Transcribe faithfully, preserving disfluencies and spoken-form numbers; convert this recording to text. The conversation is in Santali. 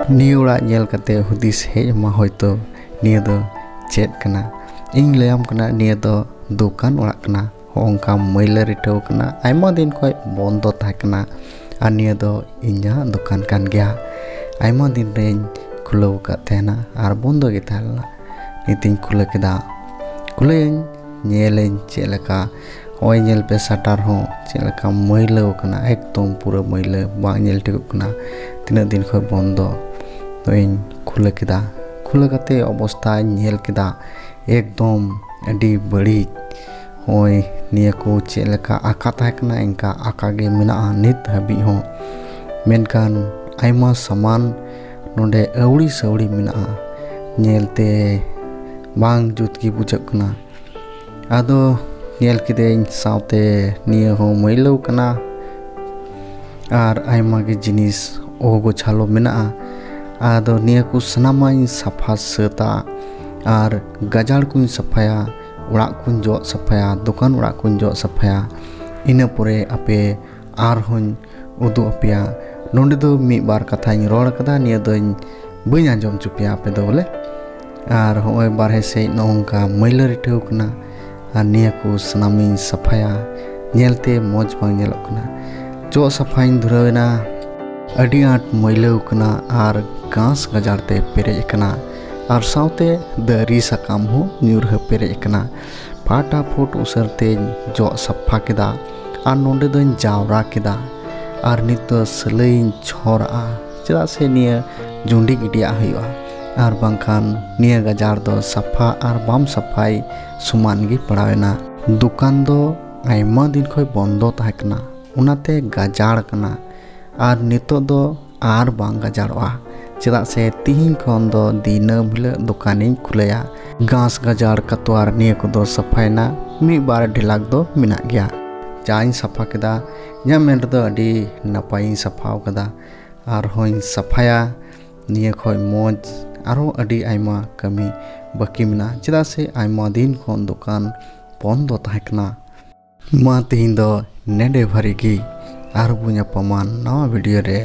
ᱱᱤᱭᱟᱹ ᱚᱲᱟᱜ ᱧᱮᱞ ᱠᱟᱛᱮ ᱦᱩᱫᱤᱥ ᱦᱮᱡ ᱟᱢᱟ ᱦᱚᱭᱛᱳ, ᱱᱤᱭᱟᱹ ᱫᱚ ᱪᱮᱫ ᱠᱟᱱᱟ? ᱤᱧ ᱞᱟᱹᱭᱟᱢ ᱠᱟᱱᱟ, ᱱᱤᱭᱟᱹ ᱫᱚ ᱫᱚᱠᱟᱱ ᱚᱲᱟᱜ ᱠᱟᱱᱟ᱾ ᱦᱚᱸᱜᱼᱚ ᱱᱚᱝᱠᱟ ᱢᱟᱹᱭᱞᱟᱹ ᱨᱤᱴᱷᱟᱹᱣ ᱠᱟᱱᱟ, ᱟᱭᱢᱟ ᱫᱤᱱ ᱠᱷᱚᱡ ᱵᱚᱱᱫᱚ ᱛᱟᱦᱮᱸ ᱠᱟᱱᱟ᱾ ᱟᱨ ᱱᱤᱭᱟᱹ ᱫᱚ ᱤᱧᱟᱹᱜ ᱫᱚᱠᱟᱱ ᱠᱟᱱ ᱜᱮᱭᱟ, ᱟᱭᱢᱟ ᱫᱤᱱ ᱨᱮᱧ ᱠᱷᱩᱞᱟᱹᱣ ᱟᱠᱟᱫ ᱛᱟᱦᱮᱱᱟ ᱟᱨ ᱵᱚᱱᱫᱚ ᱜᱮ ᱛᱟᱦᱮᱸ ᱞᱮᱱᱟ᱾ ᱱᱤᱛᱤᱧ ᱠᱷᱩᱞᱟᱹ ᱠᱮᱫᱟ᱾ ᱠᱷᱩᱞᱟᱹᱭᱟᱹᱧ, ᱧᱮᱞᱟᱹᱧ ᱪᱮᱫ ᱞᱮᱠᱟ᱾ ᱱᱚᱜᱼᱚᱭ ᱧᱮᱞ ᱯᱮ, ᱥᱟᱴᱟᱨ ᱦᱚᱸ ᱪᱮᱫ ᱞᱮᱠᱟ ᱢᱟᱹᱭᱞᱟᱹᱣ ᱠᱟᱱᱟ, ᱮᱠᱫᱚᱢ ᱯᱩᱨᱟᱹ ᱢᱟᱹᱭᱞᱟᱹ, ᱵᱟᱝ ᱧᱮᱞ ᱴᱷᱤᱠᱚᱜ ᱠᱟᱱᱟ ᱛᱤᱱᱟᱹᱜ ᱫᱤᱱ ᱠᱷᱚᱡ ᱵᱚᱱᱫᱚ᱾ ᱛᱚ ᱤᱧ ᱠᱷᱩᱞᱟᱹ ᱠᱮᱫᱟ᱾ ᱠᱷᱩᱞᱟᱹ ᱠᱟᱛᱮ ᱚᱵᱚᱥᱛᱟᱧ ᱧᱮᱞ ᱠᱮᱫᱟ, ᱮᱠᱫᱚᱢ ᱟᱹᱰᱤ ᱵᱟᱹᱲᱤᱡ᱾ ᱱᱚᱜᱼᱚᱭ ᱱᱤᱭᱟᱹ ᱠᱚ ᱪᱮᱫ ᱞᱮᱠᱟ ᱟᱸᱠᱟ ᱛᱟᱦᱮᱸ ᱠᱟᱱᱟ, ᱤᱱᱠᱟ ᱟᱸᱠᱟ ᱜᱮ ᱢᱮᱱᱟᱜᱼᱟ ᱱᱤᱛ ᱦᱟᱹᱵᱤᱡ ᱦᱚᱸ᱾ ᱢᱮᱱᱠᱷᱟᱱ ᱟᱭᱢᱟ ᱥᱟᱢᱟᱱ ᱱᱚᱰᱮ ᱟᱹᱣᱲᱤ ᱥᱟᱹᱣᱲᱤ ᱢᱮᱱᱟᱜᱼᱟ, ᱧᱮᱞᱛᱮ ᱵᱟᱝ ᱡᱩᱛ ᱜᱮ ᱵᱩᱡᱷᱟᱹᱜ ᱠᱟᱱᱟ᱾ ᱟᱫᱚ ᱧᱮᱞ ᱠᱤᱫᱟᱹᱧ, ᱥᱟᱶᱛᱮ ᱱᱤᱭᱟᱹ ᱦᱚᱸ ᱢᱟᱹᱭᱞᱟᱹᱣ ᱠᱟᱱᱟ ᱟᱨ ᱟᱭᱢᱟ ᱜᱮ ᱡᱤᱱᱤᱥ ᱚᱜᱚᱪᱷᱟᱞᱚ ᱢᱮᱱᱟᱜᱼᱟ᱾ ᱟᱫᱚ ᱱᱤᱭᱟᱹ ᱠᱚ ᱥᱟᱱᱟᱢᱟᱜ ᱤᱧ ᱥᱟᱯᱷᱟ ᱥᱟᱹᱛᱟ ᱟᱨ ᱜᱟᱡᱟᱲ ᱠᱚᱧ ᱥᱟᱯᱷᱟᱭᱟ, ᱚᱲᱟᱜ ᱠᱚᱧ ᱡᱚᱜ ᱥᱟᱯᱷᱟᱭᱟ, ᱫᱚᱠᱟᱱ ᱚᱲᱟᱜ ᱠᱚᱧ ᱡᱚᱜ ᱥᱟᱯᱷᱟᱭᱟ᱾ ᱤᱱᱟᱹ ᱯᱚᱨᱮ ᱟᱯᱮ ᱟᱨᱦᱚᱸᱧ ᱩᱫᱩᱜ ᱟᱯᱮᱭᱟ᱾ ᱱᱚᱰᱮ ᱫᱚ ᱢᱤᱫ ᱵᱟᱨ ᱠᱟᱛᱷᱟᱧ ᱨᱚᱲ ᱠᱟᱫᱟ, ᱱᱤᱭᱟᱹ ᱫᱚᱧ ᱵᱟᱹᱧ ᱟᱸᱡᱚᱢ ᱦᱚᱪᱚ ᱯᱮᱭᱟ ᱟᱯᱮ ᱫᱚ ᱵᱚᱞᱮ᱾ ᱟᱨ ᱦᱚᱸᱜᱼᱚᱭ ᱵᱟᱨᱦᱮ ᱥᱮᱫ ᱱᱚᱜᱼᱚ ᱱᱚᱝᱠᱟ ᱢᱟᱹᱭᱞᱟᱹ ᱨᱤᱴᱷᱟᱹᱣ ᱠᱟᱱᱟ, ᱟᱨ ᱱᱤᱭᱟᱹ ᱠᱚ ᱥᱟᱱᱟᱢᱤᱧ ᱥᱟᱯᱷᱟᱭᱟ, ᱧᱮᱞᱛᱮ ᱢᱚᱡᱽ ᱵᱟᱝ ᱧᱮᱞᱚᱜ ᱠᱟᱱᱟ᱾ ᱡᱚᱜ ᱥᱟᱯᱷᱟᱧ ᱫᱷᱩᱨᱟᱹᱣ ᱮᱱᱟ, ᱟᱹᱰᱤ ᱟᱸᱴ ᱢᱟᱹᱭᱞᱟᱹᱣ ᱠᱟᱱᱟ ᱟᱨ ᱜᱷᱟᱥ ᱜᱟᱡᱟᱲ ᱛᱮ ᱯᱮᱨᱮᱡ ᱟᱠᱟᱱᱟ, ᱟᱨ ᱥᱟᱶᱛᱮ ᱫᱟᱨᱮ ᱥᱟᱠᱟᱢ ᱦᱚᱸ ᱧᱩᱨᱦᱟᱹ ᱯᱮᱨᱮᱡ ᱟᱠᱟᱱᱟ᱾ ᱯᱷᱟᱴᱟᱯᱷᱩᱴ ᱩᱥᱟᱹᱨ ᱛᱮᱧ ᱡᱚᱜ ᱥᱟᱯᱷᱟ ᱠᱮᱫᱟ ᱟᱨ ᱱᱚᱰᱮ ᱫᱚᱧ ᱡᱟᱣᱨᱟ ᱠᱮᱫᱟ᱾ ᱟᱨ ᱱᱤᱛ ᱫᱚ ᱥᱤᱞᱟᱹᱭᱤᱧ ᱪᱷᱚᱨᱟᱜᱼᱟ, ᱪᱮᱫᱟᱜ ᱥᱮ ᱱᱤᱭᱟᱹ ᱡᱩᱸᱰᱤ ᱜᱤᱰᱤᱭᱟᱜ ᱦᱩᱭᱩᱜᱼᱟ, ᱟᱨ ᱵᱟᱝᱠᱷᱟᱱ ᱱᱤᱭᱟᱹ ᱜᱟᱡᱟᱲ ᱫᱚ ᱥᱟᱯᱷᱟ ᱟᱨ ᱵᱟᱢ ᱥᱟᱯᱷᱟᱭ ᱥᱚᱢᱟᱱ ᱜᱮ ᱯᱟᱲᱟᱣᱮᱱᱟ᱾ ᱫᱚᱠᱟᱱ ᱫᱚ ᱟᱭᱢᱟ ᱫᱤᱱ ᱠᱷᱚᱡ ᱵᱚᱱᱫᱚ ᱛᱟᱦᱮᱸ ᱠᱟᱱᱟ, ᱚᱱᱟᱛᱮ ᱜᱟᱡᱟᱲ ᱠᱟᱱᱟ᱾ ᱟᱨ ᱱᱤᱛᱚᱜ ᱫᱚ ᱟᱨ ᱵᱟᱝ ᱜᱟᱡᱟᱲᱚᱜᱼᱟ, ᱪᱮᱫᱟᱜ ᱥᱮ ᱛᱤᱦᱤᱧ ᱠᱷᱚᱱ ᱫᱚ ᱫᱤᱱᱟᱹᱢ ᱦᱤᱞᱳᱜ ᱫᱚᱠᱟᱱᱤᱧ ᱠᱷᱩᱞᱟᱹᱭᱟ᱾ ᱜᱷᱟᱥ ᱜᱟᱡᱟᱲ ᱠᱟᱛᱣᱟᱨ ᱱᱤᱭᱟᱹ ᱠᱚᱫᱚ ᱥᱟᱯᱷᱟᱭᱮᱱᱟ, ᱢᱤᱫ ᱵᱟᱨ ᱰᱷᱮᱞᱟᱠ ᱫᱚ ᱢᱮᱱᱟᱜ ᱜᱮᱭᱟ᱾ ᱡᱟᱧ ᱥᱟᱯᱷᱟ ᱠᱮᱫᱟ, ᱤᱧᱟᱹᱜ ᱢᱮᱱ ᱨᱮᱫᱚ ᱟᱹᱰᱤ ᱱᱟᱯᱟᱭᱤᱧ ᱥᱟᱯᱷᱟᱣ ᱠᱟᱫᱟ, ᱟᱨᱦᱚᱸᱧ ᱥᱟᱯᱷᱟᱭᱟ᱾ ᱱᱤᱭᱟᱹ ᱠᱷᱚᱡ ᱢᱚᱡᱽ ᱟᱨᱦᱚᱸ ᱟᱹᱰᱤ ᱟᱭᱢᱟ ᱠᱟᱹᱢᱤ ᱵᱟᱹᱠᱤ ᱢᱮᱱᱟᱜᱼᱟ, ᱪᱮᱫᱟᱜ ᱥᱮ ᱟᱭᱢᱟ ᱫᱤᱱ ᱠᱷᱚᱱ ᱫᱚᱠᱟᱱ ᱵᱚᱱᱫᱚ ᱛᱟᱦᱮᱸ ᱠᱟᱱᱟ᱾ ᱢᱟ ᱛᱮᱦᱮᱧ ᱫᱚ ᱱᱮᱰᱮ ᱵᱷᱟᱹᱨᱤ ᱜᱮ, ᱟᱨ ᱵᱚ ᱧᱟᱯᱟᱢᱟ ᱱᱟᱣᱟ ᱵᱷᱤᱰᱤᱭᱳ ᱨᱮ᱾